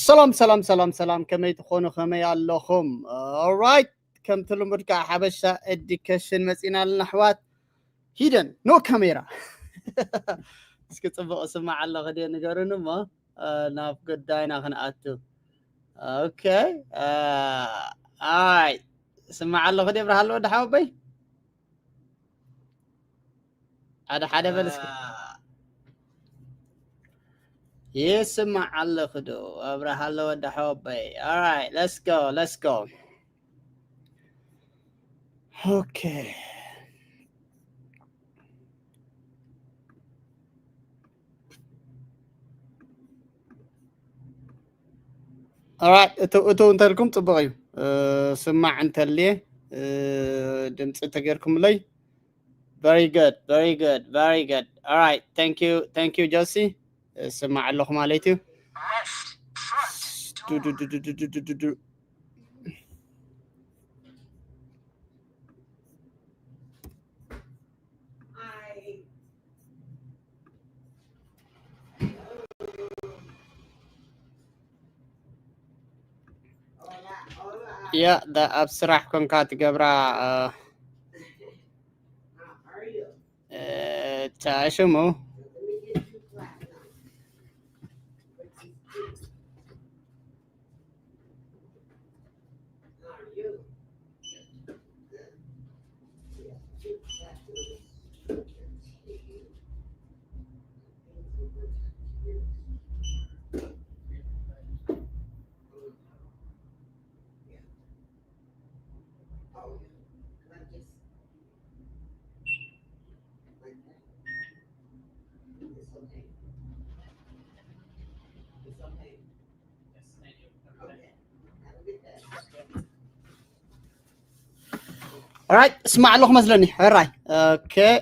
ሰላም ሰላም ሰላም ሰላም፣ ከመይ ትኾኑ? ከመይ ኣለኹም? Alright፣ ከምቲ ልሙድ ከዓ ሓበሻ ኤዱኬሽን መፂና ኣለና ኣሕዋት። ሂደን ኖ ካሜራ። እስኪ ፅቡቅ ስማዕ ኣለኹ ድየ ንገሩኒ እሞ ናብ ጉዳይና ክንኣቱ። ኦኬ፣ ኣይ ስማዕ ኣለኹ ድየ ብርሃለ ወዲ ሓወበይ? ሓደ ሓደ በል እስኪ። ይስማዕ ኣለኹ ዶ? ኣብርሃ ኣሎ ወዲ ሓወበይ። Alright, let's go, let's go. Okay. Alright, እቱ እቱ እንተልኩም ጽቡቕ እዩ። ስማዕ እንተልየ ድምፂ ተገርኩምለይ። Very good, very good, very good. Alright, thank you, thank you, Josie. ስማዕ ኣለኹ ማለት እዩ። ያ፣ ኣብ ስራሕ ኮንካ ትገብራ። ቻሽሙ። Right, ስማዕ ኣለኹ መስለኒ። ሕራይ። Okay,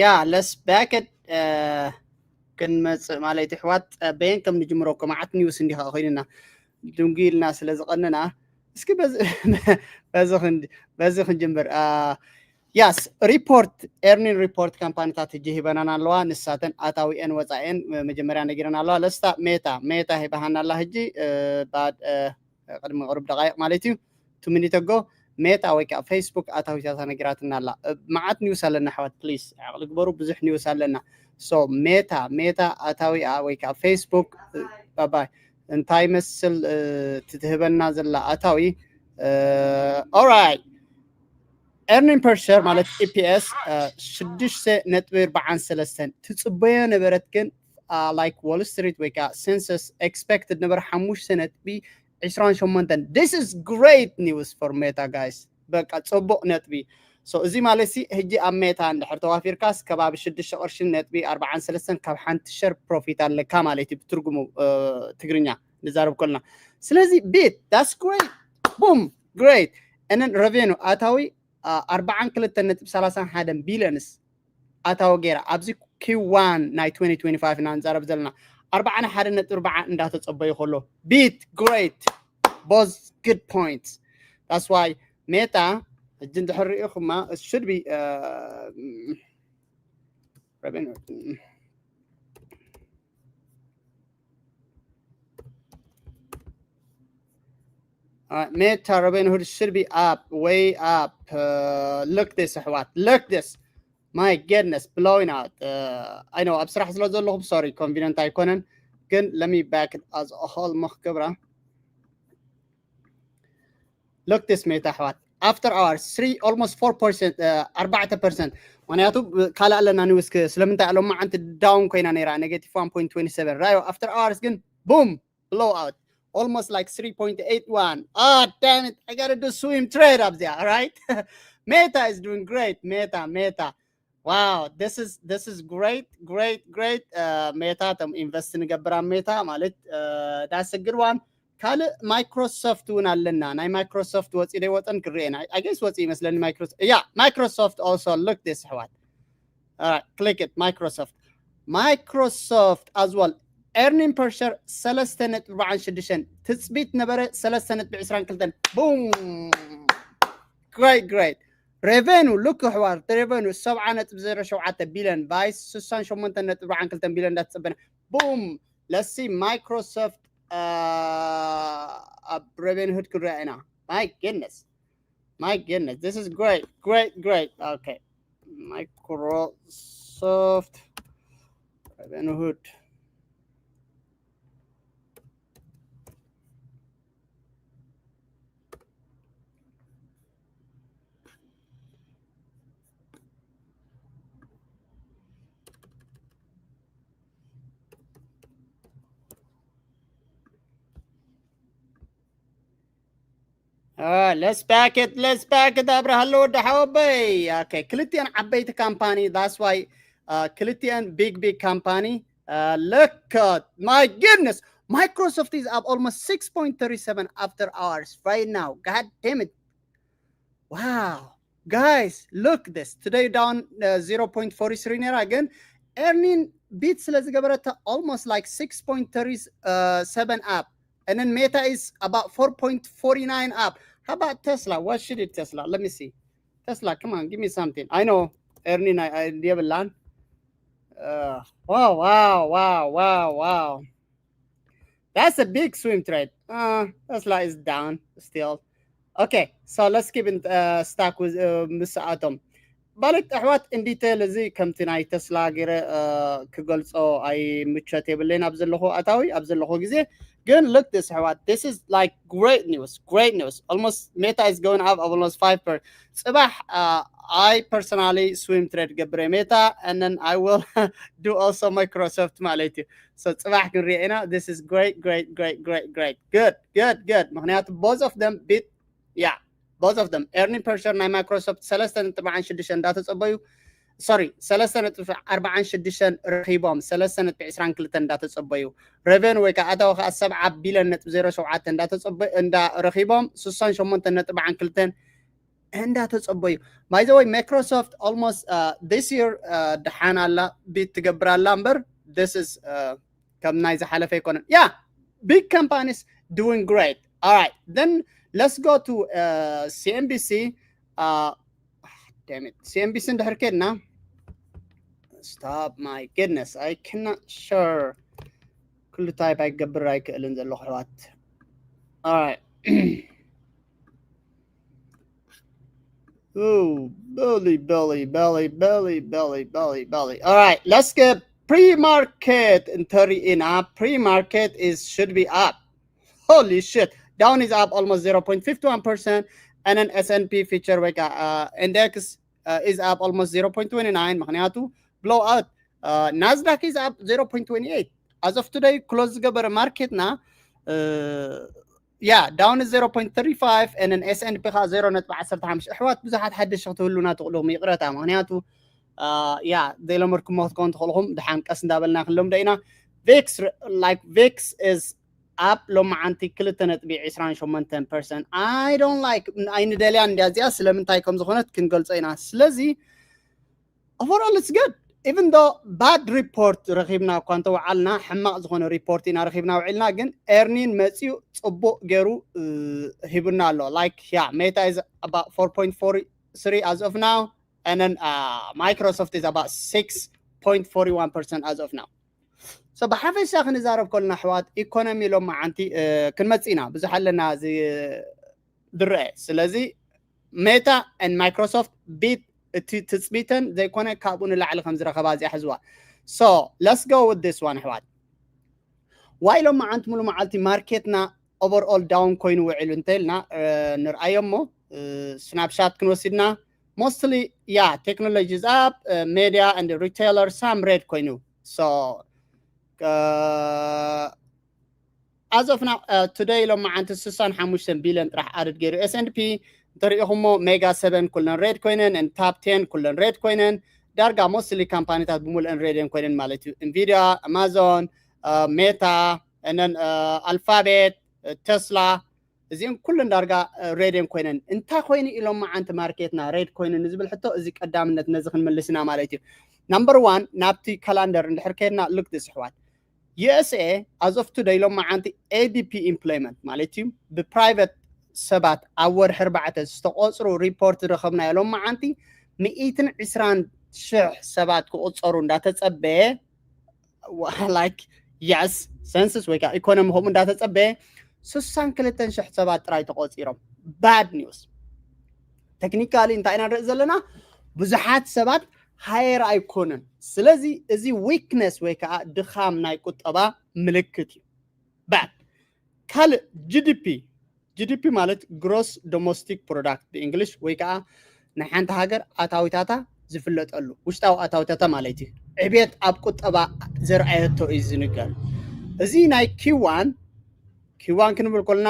yeah, let's back it. ክንመጽእ ማለት ኣሕዋት፣ ጸበየን ከም ንጅምሮ እኮ መዓት ኒውስ እንዲኻ ኮይንና ድንጉ ኢልና ስለ ዝቐንና፣ እስኪ በዚ ክንጅምር። ያስ ሪፖርት፣ ኤርኒን ሪፖርት ካምፓኒታት ህጂ ሂበናን ኣለዋ። ንሳተን ኣታዊኤን ወፃኤን መጀመርያ ነጊረን ኣለዋ። ለስታ ሜታ ሜታ ሂባሃና ኣላ። ህጂ ባድ ቅድሚ ቅሩብ ደቃይቅ ማለት እዩ፣ ቱ ሚኒት ኣጎ ሜታ ወይ ከዓ ፌስቡክ ኣታዊታታ ነጊራትና ኣላ። መዓት ኒውስ ኣለና ኣሕዋት፣ ፕሊስ ዓቕሊ ግበሩ፣ ብዙሕ ኒውስ ኣለና። ሶ ሜታ ሜታ ኣታዊኣ ወይ ከዓ ፌስቡክ ባባይ እንታይ መስል ትትህበና ዘላ ኣታዊ? Alright, earning per share ማለት ኢፒኤስ ሽዱሽተ ነጥቢ ኣርባዓን ሰለስተን ትፅበዮ ነበረት፣ ግን like Wall Street ወይ ከዓ ሴንሰስ ኤክስፔክትድ ነበረ ሓሙሽተ ነጥቢ ዕስራን ሸሞንተን። This is great news for Meta, guys. በቃ ፅቡቅ ነጥቢ። So እዚ ማለት ሲ ህጂ ኣብ ሜታ እንድሕር ተዋፊርካስ ከባቢ ሽዱሽተ ቅርሽን ነጥቢ ኣርባዓን ሰለስተን ካብ ሓንቲ ሸር ፕሮፊት ኣለካ ማለት እዩ፣ ብትርጉሙ ትግርኛ ንዛረብ ከልና። ስለዚ ቢት፣ that's great, boom, great. And then revenue ኣታዊ ኣርባዓን ክልተን ነጥቢ ሰላሳን ሓደን ቢልዮንስ ኣታዊ ገይራ ኣብዚ ኪው ዋን ናይ ትወንቲ ትወንቲ ፋይቭ ኢና ንዛረብ ዘለና። ኣርባዓን ሓደን ነጥቢ ኣርባዓን እንዳተጸበዩ ከሎ፣ ቢት፣ ግሬት፣ ቦዝ፣ ጉድ ፖይንት። That's why ሜታ ሕጂ እንድሕር ሪኢኹማ፣ it should be revenue. Meta Robinhood should be up, way up. Look this, ኣሕዋት, look this. My goodness, blowing out. I know ኣብ ስራሕ ስለ ዘለኹም፣ ሶሪ፣ ኮንፊደንት ኣይኮነን፣ ግን let me back it as a whole ምኽገብራ። Look this, ሜታ ኣሕዋት፣ after hours three, almost four percent, ኣርባዕተ ፐርሰንት። ምክንያቱ ካልእ ኣለና ኒውስ፣ ስለምንታይ ሎም መዓንቲ ዳውን ኮይና ነይራ፣ negative one point twenty seven። ራዮ፣ after hours ግን ቡም፣ ብሎው ኣውት፣ almost like three point eight one. Ah, damn it, I gotta do swing trade ኣብዚኣ, right? Meta is doing great. Meta, Meta. Wow, this is, this is great, great, great. Meta፣ እቶም ኢንቨስት ንገብር ኣብ ሜታ ማለት፣ that's a good one. ካልእ ማይክሮሶፍት እውን ኣለና። ናይ ማይክሮሶፍት ወፂ ዶ ይወፀን ክርኤና? I guess ወፂ ይመስለኒ ማይክሮሶፍት። Yeah, Microsoft also. Look this, ኣሕዋት። Click it, Microsoft. Microsoft as well. Earning per share ሰለስተ ነጥቢ ኣርባዓን ሽዱሽተን፣ ትፅቢት ነበረ ሰለስተ ነጥቢ ዕስራን ክልተን። ቡም! Great, great. Revenue፣ look ኣሕዋት፣ revenue ሰብዓ ነጥቢ ዜሮ ሸውዓተ ቢልዮን፣ ቫይስ ስሳን ሸሞንተን ነጥቢ ኣርባዓን ክልተን ቢልዮን እንዳተፀበነ። ቡም! Let's see Microsoft ኣብ Robinhood ክንሪኣ ኢና። My goodness, my goodness, this is great, great, great. Okay, Microsoft, Robinhood. Uh, let's back it, let's back it. ኣብርሃሎ ወዲ ሓወበይ። Okay, ክልቲኣን ዓበይቲ ካምፓኒ, that's why uh, ክልቲኣን big big ካምፓኒ. Uh, look at, my goodness, Microsoft is up almost six point three seven after hours right now. God damn it. Wow, guys, look this. Today down uh, zero point four three ነራ፣ ግን earning beat ስለ ዝገበረታ almost like six point three seven up, and then Meta is about four point four nine up. How about Tesla? What should it Tesla? Let me see. Tesla, come on, give me something. I know earning የብላን። Uh, wow, wow, wow, wow, wow. That's a big swing trade. Uh, Tesla is down still. Okay, so let's keep in uh, stock with uh, ምስ ኣቶም። ማለት ኣሕዋት፣ in detail እዚ ከምቲ ናይ ተስላ ገይረ ክገልጾ ኣይምቸት የብለይን ኣብ ዘለኹ ኣታዊ ኣብ ዘለኹ ግዜ። ግን look this ኣሕዋት, this is like great news, great news. Almost Meta is going up almost five percent. ጽባሕ uh, I personally swing trade ገብረ Meta, and then I will do also Microsoft ማለት እዩ። So ጽባሕ ክንሪኦ ኢና። This is great, great, great, great, great. Good, good, good. ምክንያቱ both of them beat, yeah, both of them. Earning per share ናይ Microsoft ሰለስተ ነጥቢ ኣርባዓን ሽዱሽተን እንዳተጸበዩ፣ sorry፣ ሰለስተ ነጥቢ ኣርባዓን ሽዱሽተን ረኺቦም፣ ሰለስተ ነጥቢ ዕስራን ክልተን እንዳተጸበዩ። Revenue ወይ ከዓ ኣታዊ ከዓ ሰብዓ ቢልዮን ነጥቢ ዜሮ ሸውዓተ እንዳተጸበዩ፣ እንዳረኺቦም፣ ስሳን ሸሞንተን ነጥቢ ኣርባዓን ክልተን እንዳተጸበዩ። By the way, Microsoft almost uh, this year uh, ደሓን ኣላ፣ beat ትገብር ኣላ እምበር፣ this is uh, ከም ናይ ዝሓለፈ ኣይኮነን። Yeah, big companies doing great. All right, then let's go to uh, C N B C. Uh, damn it, C N B C እንድሕር ከድና፣ stop, my goodness, I cannot share. ኩሉ type ኣይገብር ኣይክእልን ዘለኹ ኣሕዋት። All right. Ooh, belly, belly, belly, belly, belly, belly, belly. All right, let's get pre-market and thirty in up. Pre-market is should be up. Holy shit. Down is up almost zero point five one percent. And then S and P future wake uh, index uh, is up almost zero point two nine. ምክንያቱ blowout. Uh, Nasdaq is up zero point two eight. As of today, close ዝገበረ ማርኬትና uh, yeah, down is zero point three five, and then S and P ከዓ ዜሮ ነጥቢ ዓሰርተ ሓሙሽተ። ኣሕዋት ብዙሓት ሓደሽ ክትህሉና ትኽእሉ፣ ይቕረታ፣ ምክንያቱ uh, yeah, ዘይለመድኩሞ ክትከውን ትኽእልኹም። ድሓን ቀስ እንዳበልና ክንለምዶ ኢና። ቪክስ፣ like, ቪክስ is up ሎማዓንቲ ክልተ ነጥቢ ዕስራን ሸሞንተን ፐርሰንት። I don't like፣ ኣይንደልያን እንዲያ እዚኣ፣ ስለምንታይ ከም ዝኾነት ክንገልጾ ኢና። ስለዚ overall it's good, even though bad report ረኺብና እኳ እንተወዓልና፣ ሕማቕ ዝኾነ ሪፖርት ኢና ረኺብና ውዒልና፣ ግን earning መፂኡ ፅቡቕ ገይሩ uh, ሂቡና ኣሎ። Like, yeah, Meta is about four point four three as of now, and then uh, Microsoft is about six point four one percent as of now. So ብሓፈሻ ክንዛረብ ከለና ኣሕዋት፣ ኢኮኖሚ ሎማዓንቲ uh, ክንመፅእ ኢና፣ ብዙሕ ኣለና ዝድረአ። ስለዚ Meta and Microsoft beat እቲ ትፅቢተን ዘይኮነ ካብኡ ንላዕሊ ከም ዝረኸባ እዚኣ ሕዝዋ። So let's go with this one ኣሕዋት። Why ሎማዓንቲ ሙሉ መዓልቲ ማርኬትና overall down ኮይኑ ውዒሉ እንተልና uh, ንርኣዮ እሞ uh, snapshot ክንወስድና፣ mostly yeah, technology is up, uh, media and retailer some red ኮይኑ። So uh, as of now uh, today ሎማዓንቲ ስሳን ሓሙሽተን ቢልዮን ጥራሕ ኣድድ ገይሩ። S and P እንተሪኢኹሞ፣ ሜጋ ሰቨን ኩለን ሬድ ኮይነን፣ and top ten ኩለን ሬድ ኮይነን። ዳርጋ mostly ካምፓኒታት ብምሉአን ሬድ እየን ኮይነን ማለት እዩ። Nvidia፣ Amazon፣ uh, Meta፣ and then uh, Alphabet፣ uh, Tesla፣ እዚአን ኩለን ዳርጋ ሬድ እየን ኮይነን። እንታይ ኮይኑ ኢሎም መዓንቲ ማርኬትና ሬድ ኮይኑ ንዝብል ሕቶ፣ እዚ ቀዳምነት ነዚ ክንምልስ ኢና ማለት እዩ። Number one፣ ናብቲ ካላንደር እንድሕር ከድና፣ look this ኣሕዋት፣ U S A as of today ኢሎም መዓንቲ A D P employment ማለት እዩ፣ ብፕራይቨት ሰባት ኣብ ወርሒ ኣርባዕተ ዝተቆፅሩ ሪፖርት ዝረኸብናዮ ኢሎም መዓንቲ ሚእትን ዕስራን ሽሕ ሰባት ክቁፀሩ እንዳተፀበየ፣ like, Yes, census ወይ ከዓ ኢኮኖሚ ከምኡ እንዳተፀበየ ስሳን ክልተን ሽሕ ሰባት ጥራይ ተቆፂሮም። Bad news። Technically እንታይ ኢና ንርኢ ዘለና? ብዙሓት ሰባት hire ኣይኮኑን። ስለዚ እዚ weakness ወይ ከዓ ድኻም ናይ ቁጠባ ምልክት እዩ። Bad። ካልእ፣ GDP፣ GDP ማለት gross domestic product ብእንግሊሽ ወይ ከዓ ናይ ሓንቲ ሃገር ኣታዊታታ ዝፍለጠሉ፣ ውሽጣዊ ኣታዊታታ ማለት እዩ። ዕቤት ኣብ ቁጠባ ዘርኣየቶ እዩ ዝንገር። እዚ ናይ Q one፣ Q one ክንብል ከለና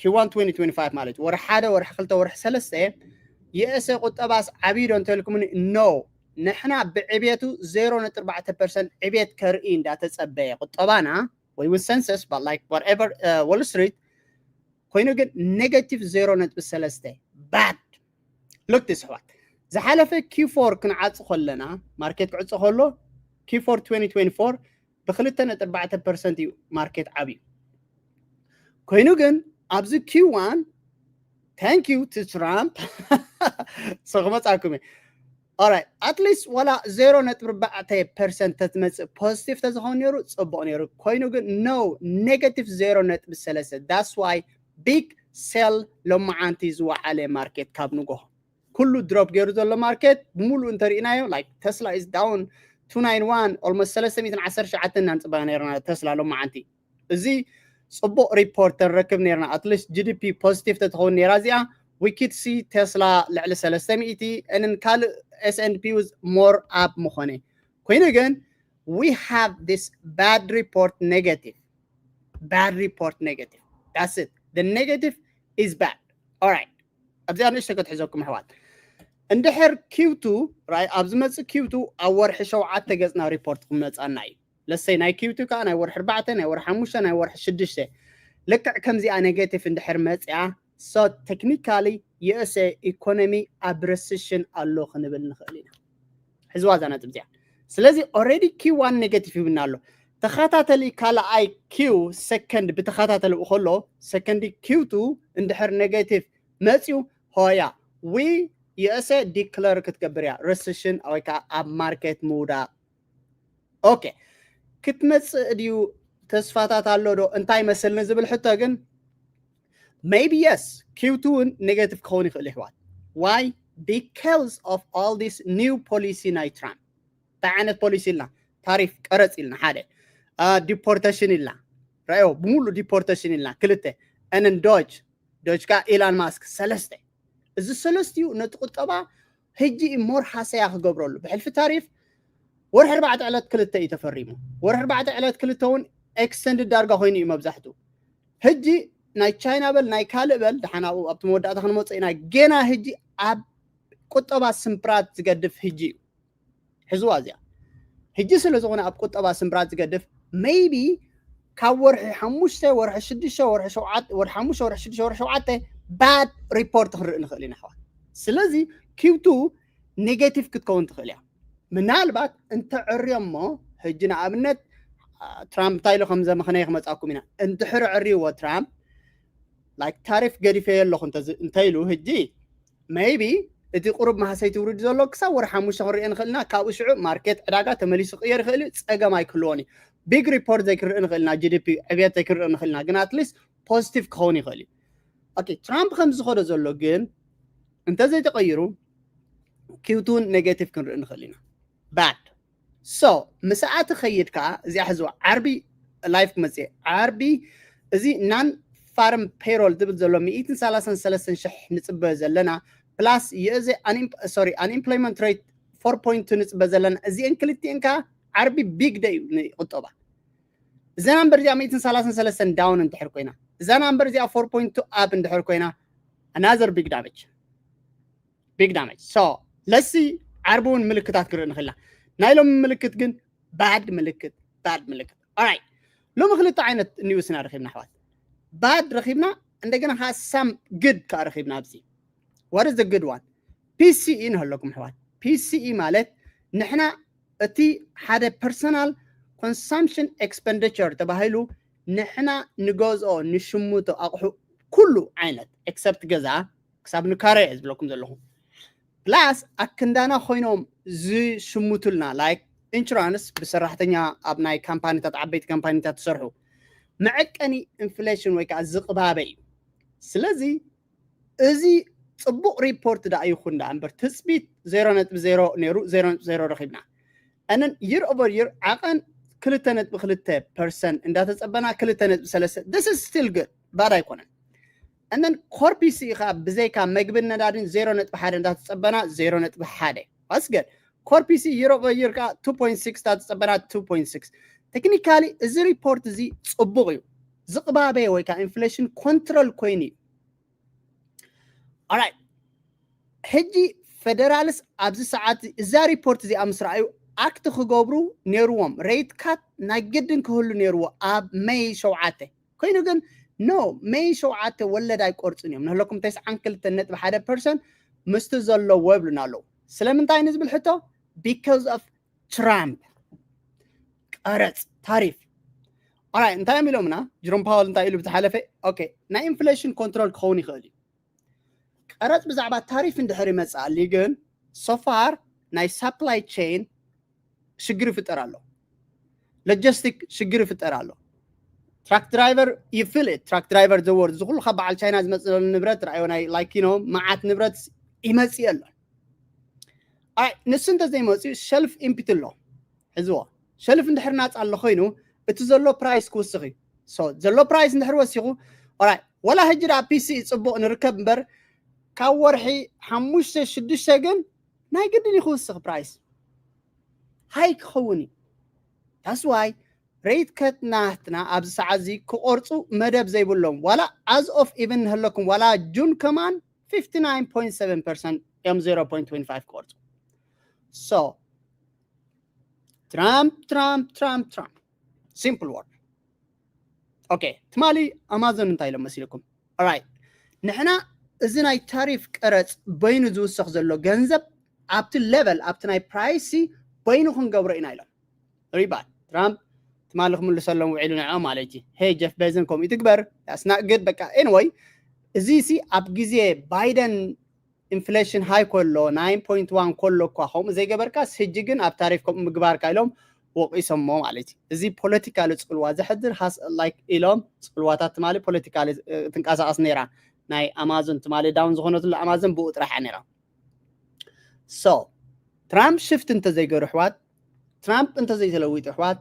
Q one twenty twenty-five ማለት እዩ። ወርሒ ሓደ፣ ወርሒ ክልተ፣ ወርሒ ሰለስተ የእሰ ቁጠባስ ዓብዩ ዶ እንተልኩምኒ፣ no። ንሕና ብዕቤቱ ዜሮ ነጥቢ ኣርባዕተ ፐርሰንት ዕቤት ከርኢ እንዳተጸበየ ቁጠባና ወይ እውን census but like whatever Wall Street ኮይኑ ግን negative ዜሮ ነጥቢ ሰለስተ። Bad። Look this ኣሕዋት፣ ዝሓለፈ Q four ክንዓጽ ከለና፣ ማርኬት ክዕጾ ከሎ Q four twenty twenty-four ብክልተ ነጥቢ ኣርባዕተ ፐርሰንት እዩ ማርኬት ዓብዩ። ኮይኑ ግን ኣብዚ Q one thank you to Trump so ክመጻኩም እየ። Alright, at least ዋላ ዜሮ ነጥቢ ኣርባዕተ ፐርሰንት ተትመጽእ positive ተዝኸውን ነይሩ ጽቡቕ ነይሩ። ኮይኑ ግን no፣ negative ዜሮ ነጥቢ ሰለስተ። That's why big sell ሎማዓንቲ ዝወዓለ ማርኬት ካብ ንጎሆ ኩሉ ድሮፕ ገይሩ ዘሎ ማርኬት ብምሉእ እንተርኢናዮ፣ like Tesla is down two nine one, almost ሰለስተ ሚእትን ዓሰርተ ትሽዓተን ኢና ንጽበያ ነይርና ቴስላ ሎማዓንቲ። እዚ ጽቡቕ ሪፖርት ተንረክብ ነይርና፣ at least GDP positive ተትኸውን ነይራ እዚኣ። We could see ቴስላ ልዕሊ ሰለስተ ሚእቲ እንን ካልእ S and P was more up ምኾነ። ኮይኑ ግን we have this bad report negative, bad report negative, that's it, the negative is bad. Alright, ኣብዚኣ ንእሽቶ ክትሕዘኩም ኣሕዋት። እንድሕር Q two፣ right፣ ኣብ ዝመጽእ Q two ኣብ ወርሒ ሸውዓተ ገጽና ሪፖርት ክመጻና እዩ። ለሰይ ናይ Q two ከዓ ናይ ወርሒ ኣርባዕተ፣ ናይ ወርሒ ሓሙሽተ፣ ናይ ወርሒ ሽዱሽተ። ልክዕ ከምዚኣ negative እንድሕር መጽያ፣ so technically USA ኢኮኖሚ ኣብ recession ኣሎ ክንብል ንኽእል ኢና። ሕዝዋ እዛ ነጥብ እዚኣ። ስለዚ already Q one negative ይብና ኣሎ። ተኸታተሊ ካልኣይ Q second ብተኸታተሊ ከሎ፣ second Q two እንድሕር negative መጽዩ፣ ሆያ we USA declare ክትገብር እያ recession ወይ ከዓ ኣብ ማርኬት ምውዳቕ። ኦኬ፣ ክትመጽእ ድዩ? ተስፋታት ኣሎ ዶ? እንታይ መስልኒ ዝብል ሕቶ ግን maybe yes፣ Q two እውን negative ክኸውን ይኽእል ይሕዋት። Why? Because of all this new policy ናይ ትራምፕ። እንታይ ዓይነት ፖሊሲ ኢልና? ታሪፍ፣ ቀረጽ ኢልና ሓደ፣ deportation ኢልና፣ ራዮ ብምሉ deportation ኢልና ክልተ፣ and then DOGE፣ DOGE ከዓ ኢላን ማስክ ሰለስተ። እዚ ሰለስቲኡ ነቲ ቁጠባ ሕጂ more ሃሰያ ክገብረሉ ብሕልፊ ታሪፍ ወርሒ ኣርባዕተ ዕለት ክልተ እዩ ተፈሪሙ። ወርሒ ኣርባዕተ ዕለት ክልተ እውን extended ዳርጋ ኮይኑ እዩ መብዛሕትኡ። ሕጂ ናይ ቻይና በል ናይ ካልእ በል ደሓን ኣብኡ ኣብቲ መወዳእታ ክንመጽእ ኢና። ገና ሕጂ ኣብ ቁጠባ ስምፕራት ዝገድፍ ሕጂ እዩ። ሕዝዋ እዚኣ ሕጂ ስለ ዝኾነ ኣብ ቁጠባ ስምፕራት ዝገድፍ maybe ካብ ወርሒ ሓሙሽተ፣ ወርሒ ሽዱሽተ፣ ወርሒ ሸውዓተ፣ ወርሒ ሓሙሽተ፣ ወርሒ ሽዱሽተ፣ ወርሒ ሸውዓተ bad report ክንርኢ ንኽእል ኢና ኣሕዋት። ስለዚ Q two negative ክትከውን ትኽእል እያ። ምናልባት እንተዕርዮ እሞ ሕጂ ንኣብነት ትራምፕ እንታይ ኢሉ ከም ዘመኽነየ ክመጻኩም ኢና። እንድሕር ዕርይዎ ትራምፕ like ታሪፍ ገዲፈዮ ኣለኹ እንተዚ- እንተኢሉ ሕጂ maybe እቲ ቁሩብ ማህሰይቲ ውርድ ዘሎ ክሳብ ወርሒ ሓሙሽተ ክንሪኦ ንኽእል ኢና። ካብኡ ሽዑ ማርኬት ዕዳጋ ተመሊሱ ክቕየር ይኽእል እዩ። ጸገም ኣይክህልዎን እዩ። ቢግ ሪፖርት ዘይክንርኢ ንኽእል ኢና፣ GDP ዕብየት ዘይክንርኢ ንኽእል ኢና። ግን at least positive ክኸውን ይኽእል እዩ። ኦኬ፣ ትራምፕ ከም ዝኸዶ ዘሎ ግን እንተዘይተቐይሩ Q two negative ክንርኢ ንኽእል ኢና። Bad። So ምስኣ ትኸይድ ከዓ እዚኣ ሕዝዋ ዓርቢ ላይፍ ክመፅእ ዓርቢ እዚ non farm payroll ዝብል ዘሎ ሚእትን ሰላሳን ሰለስተን ሽሕ ንፅበ ዘለና plus የእዚ sorry unemployment rate four point two ንፅበ ዘለና እዚአን ክልቲአን ከዓ ዓርቢ big day እዩ ንቁጠባ። እዛ ናምበር እዚኣ ሚእትን ሰላሳን ሰለስተን down እንድሕር ኮይና እዛ ናምበር እዚኣ four point two up እንድሕር ኮይና another big damage big damage so let's see ዓርቢ እውን ምልክታት ክንርኢ ንኽእልና ናይ ሎም ምልክት ግን bad ምልክት bad ምልክት። Alright፣ ሎሚ ክልተ ዓይነት news ኢና ረኺብና ኣሕዋት። Bad ረኺብና እንደገና ከዓ some good ከዓ ረኺብና ኣብዚ። What is the good one? PCE ንህለኩም ኣሕዋት። PCE ማለት ንሕና እቲ ሓደ personal consumption expenditure ተባሂሉ ንሕና ንገዝኦ ንሽምቶ ኣቑሑ ኩሉ ዓይነት except ገዛ ክሳብ ንካረ እየ ዝብለኩም ዘለኹ plus ኣክንዳና ኮይኖም ዝሽምቱልና like ኢንሹራንስ ብሰራሕተኛ ኣብ ናይ ካምፓኒታት ዓበይቲ ካምፓኒታት ትሰርሑ መዐቀኒ ኢንፍሌሽን ወይ ከዓ ዝቕባበ እዩ። ስለዚ እዚ ፅቡቕ ሪፖርት ዳ ይኹን ዳ እምበር ትፅቢት ዜሮ ነጥቢ ዜሮ ነይሩ ዜሮ ነጥቢ ዜሮ ረኺብና። And then year over year ዓቐን ክልተ ነጥቢ ክልተ ፐርሰንት እንዳተፀበና ክልተ ነጥቢ ሰለስተ this is still good bad ኣይኮነን። And then ኮር ፒሲ ከዓ ብዘይካ መግብን ነዳድን ዜሮ ነጥቢ ሓደ እንዳተፀበና ዜሮ ነጥቢ ሓደ that's good። ኮር ፒሲ year over year ከዓ two point six እንዳተፀበና two point six። Technically እዚ ሪፖርት እዚ ፅቡቕ እዩ። ዝቕባበየ ወይ ከዓ ኢንፍሌሽን ኮንትሮል ኮይኑ እዩ። Alright ሕጂ ፌደራልስ ኣብዚ ሰዓት እዛ ሪፖርት እዚኣ ምስ ረኣዩ ኣክት ክገብሩ ነይርዎም። ሬት ካት ናይ ግድን ክህሉ ነይርዎ ኣብ መይ ሸውዓተ ኮይኑ ግን no መይ ሸውዓተ ወለድ ኣይቆርፅን እዮም። ንህለኩም ተስዓን ክልተን ነጥቢ ሓደ ፐርሰንት ምስቲ ዘለዎ ይብሉና ኣለዉ። ስለምንታይ ንዝብል ሕቶ because of ትራምፕ ቀረፅ ታሪፍ ኣራይ እንታይ እዮም ኢሎምና? ጅሮም ፓወል እንታይ ኢሉ ብዝሓለፈ okay ናይ ኢንፍሌሽን ኮንትሮል ክኸውን ይኽእል እዩ። ቀረፅ ብዛዕባ ታሪፍ እንድሕር ይመፅኣሊ ግን so far ናይ supply chain ሽግር ይፍጠር ኣሎ። ሎጂስቲክ ሽግር ይፍጠር ኣሎ። ትራክ ድራይቨር you feel it ትራክ ድራይቨር ዘወርድ እዚ ኩሉ ካብ በዓል ቻይና ዝመፅእ ዘሎ ንብረት ረኣዮ ናይ like you know መዓት ንብረት ይመፅእ ኣሎ። ኣይ ንሱ እንተዘይመፅኡ ሸልፍ ኢምፕቲ ኣሎ ሕዝዎ። ሸልፍ እንድሕር ናፃ ኣሎ ኮይኑ እቲ ዘሎ ፕራይስ ክውስኽ እዩ። So ዘሎ ፕራይስ እንድሕር ወሲኹ ኦራይ ወላ ሕጂ ደኣ ፒሲ ፅቡቕ ንርከብ እምበር ካብ ወርሒ ሓሙሽተ ሽዱሽተ ግን ናይ ግድን እዩ ክውስኽ ፕራይስ ሃይ ክኸውን እዩ። That's why ሬት ከት ናትና ኣብዚ ሰዓት እዚ ክቆርፁ መደብ ዘይብሎም ዋላ as of even ንህለኩም ዋላ ጁን ከማን fifty nine point seven percent እዮም zero point twenty five ክቆርፁ። So ትራምፕ ትራምፕ ትራምፕ ትራምፕ simple word okay ትማሊ ኣማዞን እንታይ ኢሎም መሲልኩም? Alright ንሕና እዚ ናይ ታሪፍ ቀረፅ በይኑ ዝውሰኽ ዘሎ ገንዘብ ኣብቲ ሌቨል ኣብቲ ናይ ፕራይሲ በይኑ ክንገብሮ ኢና ኢሎም። ሪባል ትራምፕ ትማሊ ክምልሰሎም ውዒሉ ንዕኦም ማለት እዩ። ሄይ ጀፍ ቤዝን ከምኡ ትግበር that's not good በቃ anyway እዚ ሲ ኣብ ግዜ ባይደን ኢንፍሌሽን ሃይ ከሎ nine point one ከሎ እኳ ከምኡ ዘይገበርካስ ሕጂ ግን ኣብ ታሪፍ ከምኡ ምግባርካ ኢሎም ወቂሶሞ ማለት እዩ። እዚ ፖለቲካሊ ፅልዋ ዘሕድር like ኢሎም ፅልዋታት ትማሊ ፖለቲካሊ ትንቀሳቀስ ነይራ ናይ ኣማዞን ትማሊ ዳውን ዝኾነትሉ ኣማዞን ብኡ ጥራሕ እያ ነይራ። So ትራምፕ ሽፍት እንተዘይገሩ ኣሕዋት ትራምፕ እንተዘይተለዊጡ ኣሕዋት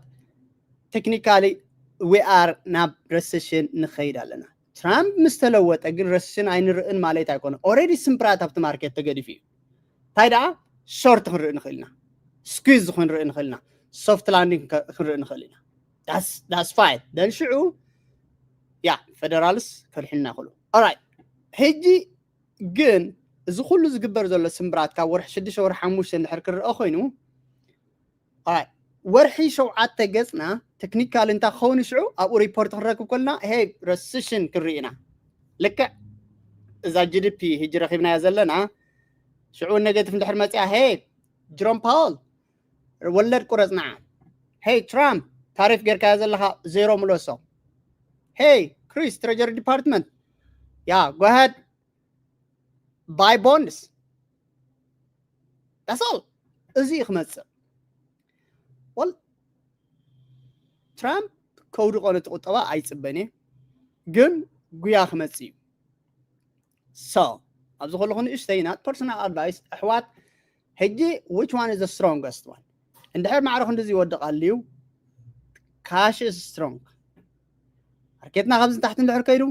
technically we are ናብ ረሰሽን ንኸይድ ኣለና። ትራምፕ ምስ ተለወጠ ግን ረሰሽን ኣይንርእን ማለት ኣይኮነ። Already ስምፕራት ኣብቲ ማርኬት ተገዲፉ እዩ። እንታይ ደኣ ሾርት ክንርኢ ንኽእል ኢና፣ ስኩዝ ክንርኢ ንኽእል ኢና፣ ሶፍት ላንዲንግ ክንርኢ ንኽእል ኢና። That's fine then ሽዑ ያ ፌደራልስ ከድሕንና ይኽእሉ። Alright ሕጂ ግን እዚ ኩሉ ዝግበር ዘሎ ስምብራት ካብ ወርሒ ሽዱሽተ ወርሒ ሓሙሽተ እንድሕር ክረአ ኮይኑ ኣይ ወርሒ ሸውዓተ ገፅና ቴክኒካል እንታይ ክኸውን ሽዑ ኣብኡ ሪፖርት ክንረክብ ከለና ሄ ረሲሽን ክንርኢ ኢና። ልክዕ እዛ ጂ ዲ ፒ ሕጂ ረኺብናያ ዘለና ሽዑ ኔጌቲቭ እንድሕር መፅያ ሄ ጅሮም ፓወል ወለድ ቁረፅ ንዓ። ሄይ ትራምፕ ታሪፍ ጌርካዮ ዘለኻ ዜሮ ምለሶ። ሄይ ክሪስ ትሬጀሪ ዲፓርትመንት ያ ጎ ኣሄድ ባይ ቦንድስ that's all። እዚ እዩ ክመፅእ። ወል ትራምፕ ከውድቆ ነቲ ቁጠባ ኣይፅበን እየ፣ ግን ጉያ ክመፅእ እዩ። So ኣብዚ ከለኹ ንእሽተይ ናት ፐርሰናል ኣድቫይስ ኣሕዋት ሕጂ which one is the strongest one? እንድሕር ማዕረ ክንድዚ ይወድቕ ኣልዩ ካሽ is strong። ማርኬትና ካብዚ ንታሕቲ እንድሕር ከይዱ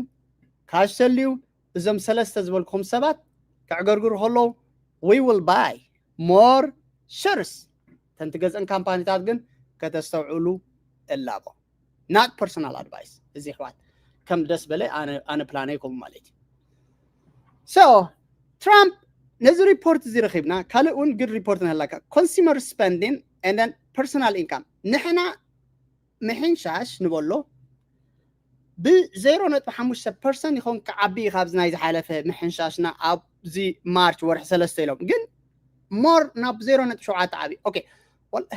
ካሽ ተልዩ እዞም ሰለስተ ዝበልኩኹም ሰባት ከዕገርግሩ ከለዉ we will buy more shares። ተንቲ ገዝአን ካምፓኒታት ግን ከተስተውዕሉ እላቦ። ናት ፐርሰናል ኣድቫይስ እዚ ኣሕዋት ከም ደስ በለ ኣነ ፕላነይ ከምኡ ማለት እዩ። So ትራምፕ ነዚ ሪፖርት እዚ ረኺብና ካልእ እውን ግድ ሪፖርት ንህላካ consumer spending and then personal income ንሕና ምሕንሻሽ ንበሎ ብዜሮ ነጥቢ ሓሙሽተ ፐርሰንት ይኸውን ክዓቢ እዩ ካብዚ ናይ ዝሓለፈ ምሕንሻሽና ኣብዚ ማርች ወርሒ ሰለስተ ኢሎም ግን ሞር ናብ ዜሮ ነጥቢ ሸውዓተ ዓቢ okay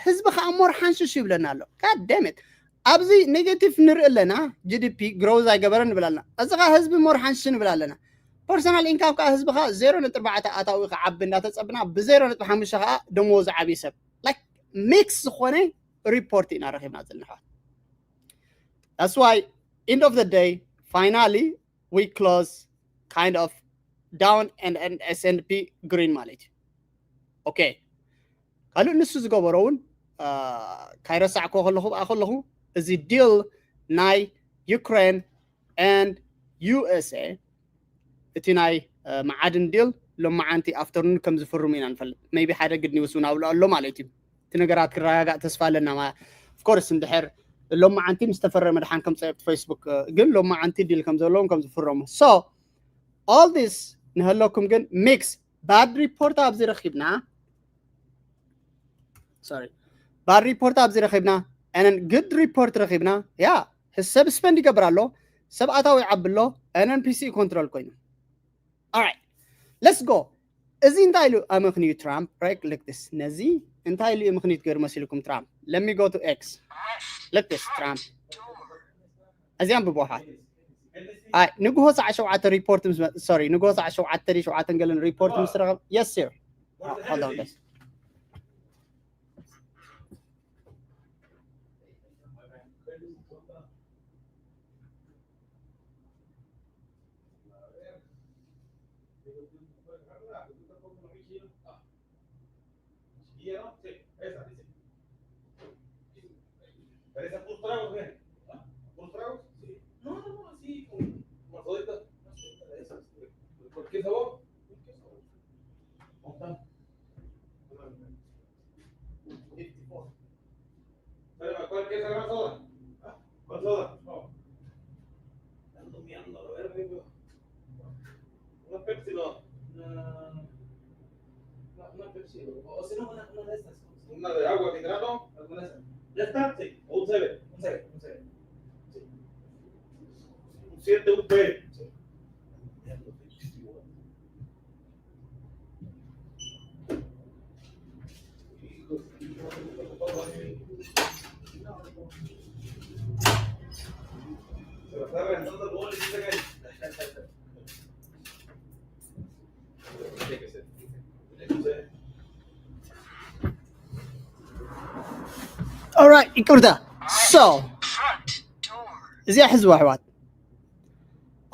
ህዝቢ ከዓ ሞር ሓንሽሽ ይብለና ኣሎ። God damn it ኣብዚ ኔጌቲቭ ንርኢ ኣለና። ጂ ዲ ፒ ግሮዝ ኣይገበረን ንብል ኣለና። እዚ ከዓ ህዝቢ ሞር ሓንሽሽ ንብል ኣለና። ፐርሰናል ኢንካም ከዓ ህዝቢ ከዓ ዜሮ ነጥቢ ኣርባዕተ ኣታዊ ክዓቢ እንዳተፀብና ብዜሮ ነጥቢ ሓሙሽተ ከዓ ደሞዝ ዓብዪ ሰብ like mix ዝኾነ report ኢና ረኺብና ዘለና ኣሕዋት። That's why end of the day, finally, we close kind of down and, and S and P green ማለት እዩ። Okay, ካልእ ንሱ ዝገበሮ እውን ካይረሳዕኮ ከለኹ ብኣ ከለኹ እዚ deal ናይ Ukraine and U S A እቲ ናይ መዓድን deal ሎማዓንቲ afternoon ከም ዝፍርሙ ኢና ንፈልጥ። Maybe ሓደ good news እውን ኣብሉ ኣሎ ማለት እዩ። እቲ ነገራት ክረጋጋእ ተስፋ ኣለና። Of course እንድሕር ሎማዓንቲ ምስ ተፈረመ ድሓን ከምፀ Facebook ግን ሎማዓንቲ deal ከም ዘለዎም ከም ዝፍረሙ። So all this ንህለኩም ግን mix bad report ኣብዚ ረኺብና፣ sorry, bad report ኣብዚ ረኺብና and good report ረኺብና። ያ ሰብ spend ይገብር ኣሎ፣ ሰብ ኣታዊ ይዓቢ ኣሎ፣ and P C control ኮይኑ። Alright, let's go. እዚ እንታይ ኢሉ ኣመኽንዩ ትራምፕ? Right, look this። ነዚ እንታይ ኢሉ ኣመኽንዩ ትገይሩ መሲልኩም ትራምፕ? Let me go to X. Look this ትራምፕ። እዚ ኣንብቦ ኣሕዋት። ኣይ ንግሆ ሰዓት ሸውዓተ report ምስ መ- sorry ንግሆ ሰዓት ሸውዓተ ድዩ ሸውዓተን ገለን report ምስ ረኸብ? Yes sir. Hold on guys. Una de agua, ¿qué grano? Alguna de esas. Ya está, sí. Un cero. Un cero, un cero. Sí. Un siete, un B. Sí. Se lo está reventando el gol y dice que Alright, ይቅርታ። So እዚኣ ሕዝዋ ኣሕዋት።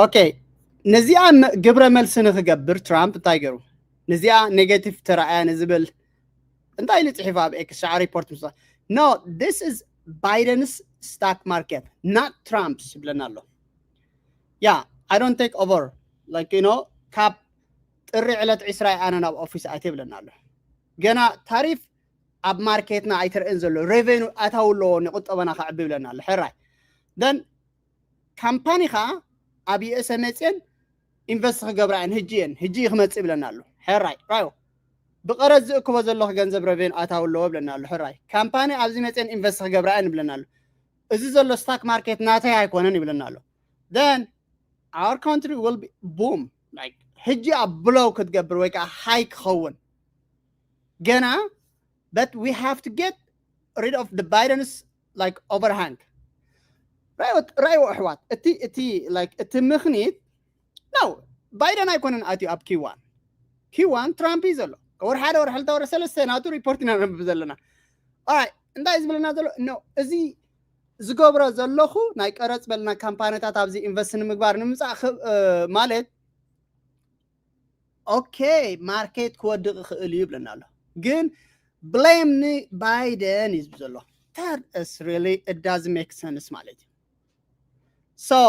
Okay, ነዚኣ ግብረ መልሲ ንክገብር ትራምፕ እንታይ ገይሩ? ነዚኣ negative ተራእያ ንዝብል እንታይ ኢሉ ፅሒፉ ኣብ ኤክስ ሻዓ report ምስ No, this is Biden's stock market, not Trump's ይብለና ኣሎ። Yeah, I don't take over, like, you know, ካብ ጥሪ ዕለት ዕስራ ኣነ ናብ ኦፊስ ኣትየ ይብለና ኣሎ። ገና ታሪፍ ኣብ ማርኬትና ኣይትርእን ዘሎ፣ revenue ኣታዊ ኣለዎ ንቁጠበና ከዕቢ ይብለና ኣሎ። ሕራይ። Then ካምፓኒ ከዓ ኣብ U S A መፅየን invest ክገብራ እየን፣ ሕጂ እየን ሕጂ ክመፅእ ይብለና ኣሎ። ሕራይ ራዮ ብቀረፅ ዝእክቦ ዘለኹ ገንዘብ revenue ኣታዊ ኣለዎ ይብለና ኣሎ። ሕራይ ካምፓኒ ኣብዚ መፅየን invest ክገብራ እየን ይብለና ኣሎ። እዚ ዘሎ stock market ናተይ ኣይኮነን ይብለና ኣሎ። Then our country will be boom, like ሕጂ ኣብ blow ክትገብር ወይ ከዓ high ክኸውን ገና, but we have to get rid of the Biden's, like, overhang. ራይዎ ኣሕዋት፣ እቲ እቲ like እቲ ምኽኒት ነው። ባይደን ኣይኮነን ኣትዩ ኣብ ኪዋን። ኪዋን ትራምፕ እዩ ዘሎ። ወር ሓደ ወር ሕልተ ወር ሰለስተ ናቱ report ኢና ነንብብ ዘለና። ኣይ እንታይ ዝብለና ዘሎ? No, እዚ ዝገብሮ ዘለኹ ናይ ቀረፅ በልና ካምፓኒታት ኣብዚ invest ንምግባር ንምፃእ ማለት okay, ማርኬት ክወድቕ ይኽእል እዩ ይብለና ኣሎ። ግን blame ንባይደን እዩ ዝብል ዘሎ። That is really, it doesn't make sense ማለት እዩ። So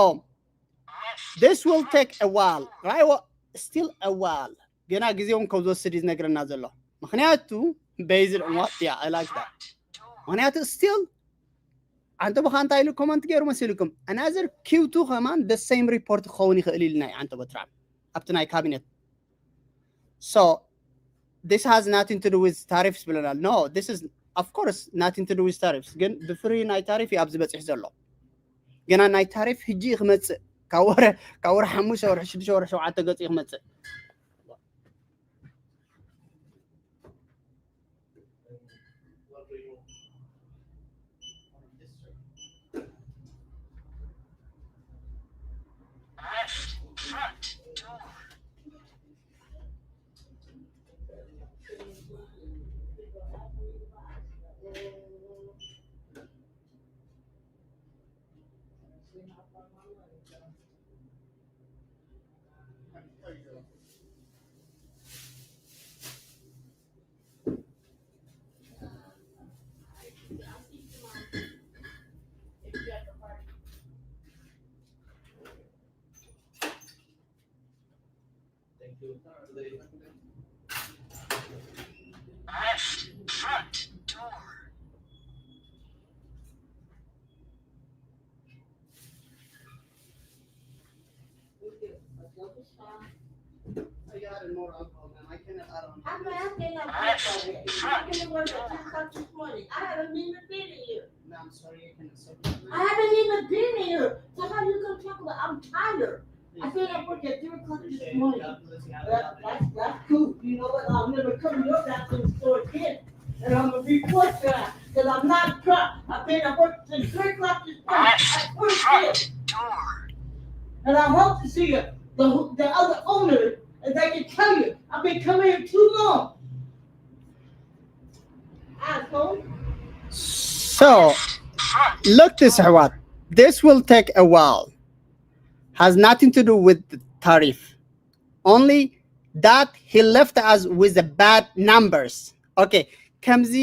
this will take a while, right? Still a while. ገና ግዜውን ከም ዝወስድ እዩ ዝነግረና ዘሎ። ምክንያቱ based on what? Yeah, I like that. ምክንያቱ still ኣንተ ብኻ እንታይ ኢሉ comment ገይሩ መሲልኩም? Another Q two ከማን the same report ክኸውን ይኽእል ኢልና እዩ ኣንተ ትራምፕ ኣብቲ ናይ ካቢኔት። So this has nothing to do with tariffs ብለናል። No, this is of course nothing to do with tariffs። ግን ብፍሪ ናይ ታሪፍ እዩ ኣብዚ በፂሕ ዘሎ። ገና ናይ ታሪፍ ሕጂ እዩ ክመፅእ፣ ካብ ወረ ካብ ወረ ሓሙሽተ ወርሒ ሽዱሽተ ወርሒ ሸውዓተ ገፂ እዩ ክመፅእ። Left front door. I haven't even been here. So how you gonna talk about I'm tired? I think I worked at three o'clock this morning. That, that's, that's cool. You know what? I'll never come to your goddamn store again. And I'm gonna report that because I'm not drunk. I think I worked till three o'clock this morning. I worked here. And I hope to see you, the, the other owner, and they can tell you, I've been coming here too long. Asshole. So, look this, ኣሕዋት. This will take a while. Has nothing to do with the tariff. Only that he left us with the bad numbers. Okay, ከምዚ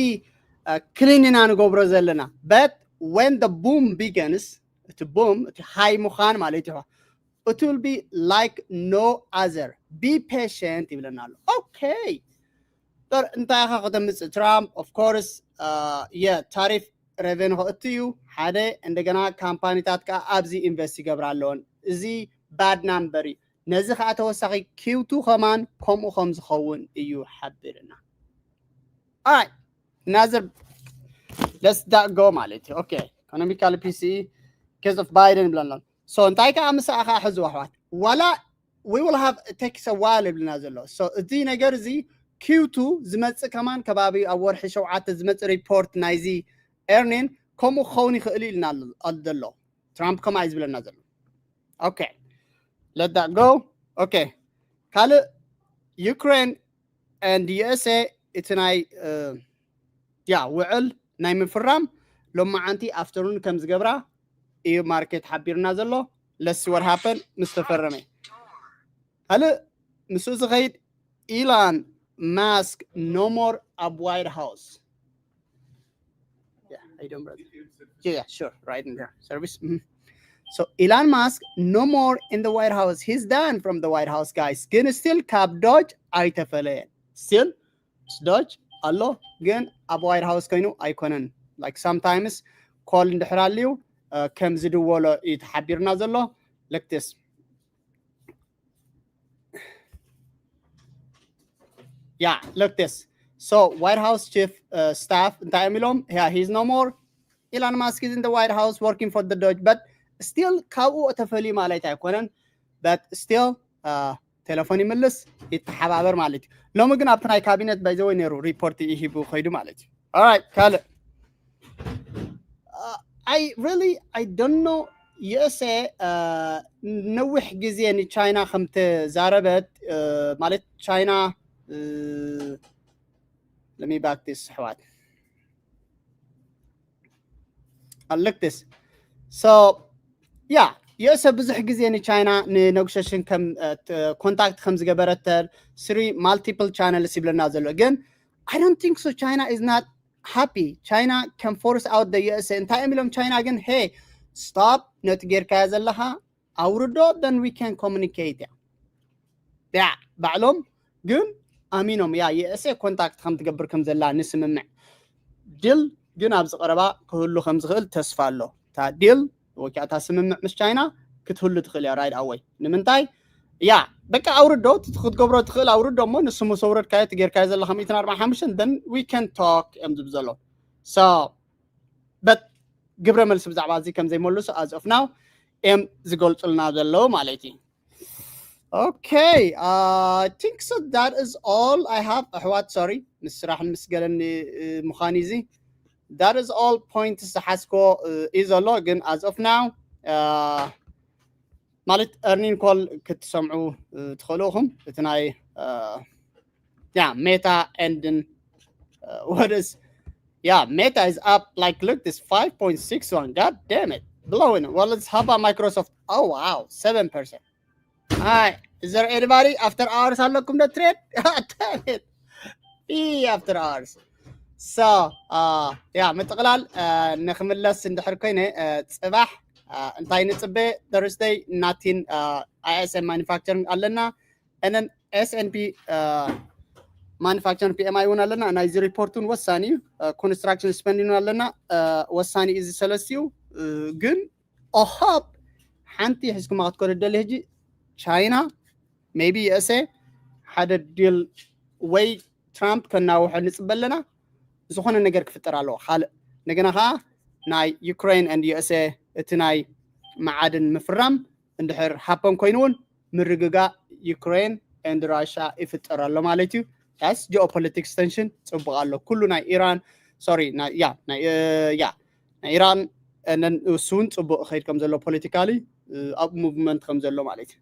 ክሊን ኢና ንገብሮ ዘለና። But when the boom begins, እቲ ቡም፣ እቲ ሃይ ምዃን ማለት እዩ፣ it will be like no other. Be patient ይብለና ኣሎ። Okay. እንታይ ኢኻ ከተምፅእ? ትራምፕ of course የ ታሪፍ ሬቨኑ ከእቱ እዩ ሓደ። እንደገና ካምፓኒታት ከዓ ኣብዚ ኢንቨስት ይገብራ ኣለዎን። እዚ ባድ ናምበር እዩ። ነዚ ከዓ ተወሳኺ ኪውቱ ከማን ከምኡ ከም ዝኸውን እዩ ሓቢርና። ኣይ ናዘር ለስ ዳት ጎ ማለት እዩ። Okay, economical ፒሲ case of Biden ብለና ኣሎ። So እንታይ ከዓ ምሳኣ ከዓ ሕዝዋ ኣሕዋት፣ ዋላ we will have takes a while ይብልና ዘሎ። So እዚ ነገር እዚ ኪውቱ ዝመፅእ ከማን ከባቢ ኣብ ወርሒ ሸውዓተ ዝመፅእ ሪፖርት ናይዚ ኤርኒን ከምኡ ክኸውን ይኽእል እዩ ኢልና ኣሎ ዘሎ። ትራምፕ ከምኡ እዩ ዝብለና ዘሎ። Okay, let that go. Okay, ካልእ ዩክሬን and USA እቲ ናይ ያ ውዕል ናይ ምፍራም ሎማዓንቲ ኣፍተርኑን ከም ዝገብራ እዩ ማርኬት ሓቢርና ዘሎ። Let's see what happen ምስ ተፈረመ። ካልእ ምስኡ ዝኸይድ ኢላን ማስክ no more ኣብ ዋይት ሃውስ። Yeah, how you doing, brother? Yeah, yeah, sure. Right in there. Service. Mhm. So Elon Musk no more in the White House. He's done from the White House, guys. ግን still ካብ ዶጅ ኣይተፈለየን። Still ምስ ዶጅ ኣሎ፣ ግን ኣብ ዋይት ሃውስ ኮይኑ ኣይኮነን። Like sometimes ኮል እንድሕር ኣልዩ ከም ዝድወሎ እዩ ተሓቢርና ዘሎ። Look this. Yeah, look this. So White House chief uh, staff እንታይ እዮም ኢሎም? Yeah, he's no more. Elon Musk is in the White House working for the Doge, but still ካብኡ ተፈልዩ ማለት ኣይኮነን። But still uh, ቴሌፎን ይምልስ፣ ይተሓባበር ማለት እዩ። ሎሚ ግን ኣብቲ ናይ ካቢኔት by the way ነይሩ፣ ሪፖርት ይሂቡ ከይዱ ማለት እዩ። Alright, ካልእ I really I don't know USA ነዊሕ ግዜ ንቻይና ከም ተዛረበት ማለት ቻይና let me back this ኣሕዋት. Look this. So yeah, USA ብዙሕ ግዜ ንቻይና ንነጎሽሽን ከም ኮንታክት ከም ዝገበረተን ስሪ ማልቲፕል ቻነልስ ይብለና ዘሎ። ግን I don't think so. China is not happy. China can force out the USA. እንታይ እዮም ኢሎም ቻይና ግን? Hey, stop ነቲ ጌርካዮ ዘለኻ ኣውርዶ፣ then we can communicate። ያ ባዕሎም ግን ኣሚኖም ያ USA ኮንታክት ከም ትገብር ከም ዘላ ንስምምዕ። ዲል ግን ኣብዚ ቀረባ ክህሉ ከም ዝኽእል ተስፋ ኣሎ። እታ ዲል ወይ ከዓ እታ ስምምዕ ምስ ቻይና ክትህሉ ትኽእል እያ right away። ንምንታይ? ያ በቃ ኣውርዶ፣ እቲ ክትገብሮ ትኽእል ኣውርዶ፣ እሞ ንሱ ምስ ኣውረድካዮ፣ እቲ ጌርካዮ ዘለኻ ሚእትን ኣርባዓን ሓሙሽተን then we can talk እዮም ዝብሉ ዘለዉ። So but ግብረ መልሲ ብዛዕባ እዚ ከም ዘይመልሱ as of now እዮም ዝገልጹልና ዘለዉ ማለት እዩ። Okay, uh, I think so. That is all I have. ኣሕዋት፣ sorry፣ ምስ ስራሕን ምስ ገለን ምዃን እዚ። That is all points ዝሓዝኮ እዩ ዘሎ። ግን as of now ማለት earning call ክትሰምዑ ትኽእሉ ኢኹም። እቲ ናይ yeah, Meta and then uh, what is yeah, Meta is up like, look, this five point six one. God damn it, blowing. Well, let's, how about Microsoft? Oh wow, seven percent. Hi, is there anybody after hours ኣለኩም ዶ trade? Damn it. Be after hours. So uh, yeah, ምጥቕላል ንክምለስ እንድሕር ኮይነ ጽባሕ እንታይ ንጽበ? Thursday nothing, uh, I S M manufacturing ኣለና። and then S&P manufacturing P M I እውን ኣለና። ናይዚ report እውን ወሳኒ እዩ። Construction spending እውን ኣለና። ወሳኒ እዩ እዚ ሰለስቲኡ። ግን I hope ሓንቲ ሒዝኩማ ክትኮደ ደሊ ሕጂ ቻይና maybe U S A ሓደ deal ወይ ትራምፕ ከናውሖ ንፅበ ኣለና። ዝኾነ ነገር ክፍጠር ኣለዎ። ካልእ እንደገና ከዓ ናይ Ukraine and U S A እቲ ናይ መዓድን ምፍራም እንድሕር happen ኮይኑ እውን ምርግጋእ Ukraine and Russia ይፍጠር ኣሎ ማለት እዩ። That's geopolitics tension ፅቡቅ ኣሎ። ኩሉ ናይ ኢራን sorry ያ ናይ ያ ናይ ኢራን እሱ እውን ፅቡቅ ከይድ ከም ዘሎ politically up movement ከም ዘሎ ማለት እዩ።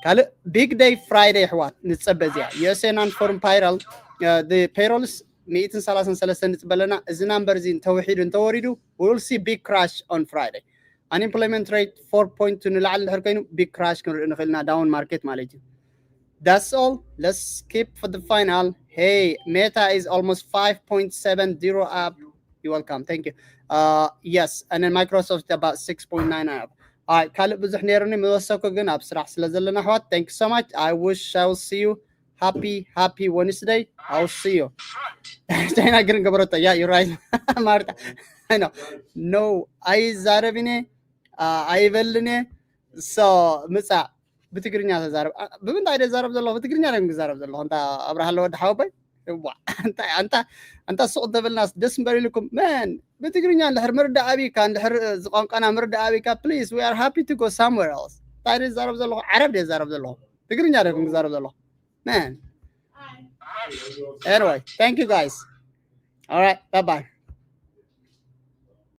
ካልእ big day Friday ኣሕዋት ንፀበ እዚኣ U S A non farm payroll payrolls ሚእትን ሰላሳን ሰለስተን ንፅበ ኣለና። እዚ number እዚ እንተውሒዱ እንተወሪዱ we will see big crash on Friday. Unemployment rate four point two ንላዕሊ እንድሕር ኮይኑ big crash ክንርኢ ንኽእል ኢና down market ማለት እዩ። That's all. Let's skip for the final. Hey, Meta is almost five point seven zero up. You're welcome. Thank you. Uh, yes, and then Microsoft about six point nine up. All right, ካልእ ብዙሕ ነይሩኒ ምወሰኩ ግን ኣብ ስራሕ ስለ ዘለና ኣሕዋት thank you so much. I wish I will see you. Happy happy Wednesday. I will see you. ቻይና ግን ገበረቶ። Yeah, you're right. ማርታ I know. No, ኣይዛረብን እየ ኣይበልን እየ። So ምጻእ ብትግርኛ ተዛረብ። ብምንታይ ደ ዛረብ ዘለኹ? ብትግርኛ ደ ክዛረብ ዘለኹ? እንታ ኣብርሃ ኣለወዲ ሓወቦይ እዋ እንታይ ኣንታ ኣንታ ሱቕ እንተበልናስ ደስ እምበር ኢልኩም መን ብትግርኛ እንድሕር ምርዳእ ኣቢካ እንድሕር ዝቋንቋና ምርዳእ ኣቢካ please we are happy to go somewhere else። እንታይ ደ ዛረብ ዘለኹ? ዓረብ ደ ዛረብ ዘለኹ? ትግርኛ ደ ክዛረብ ዘለኹ? Man. Anyway, thank you guys. All right, bye bye.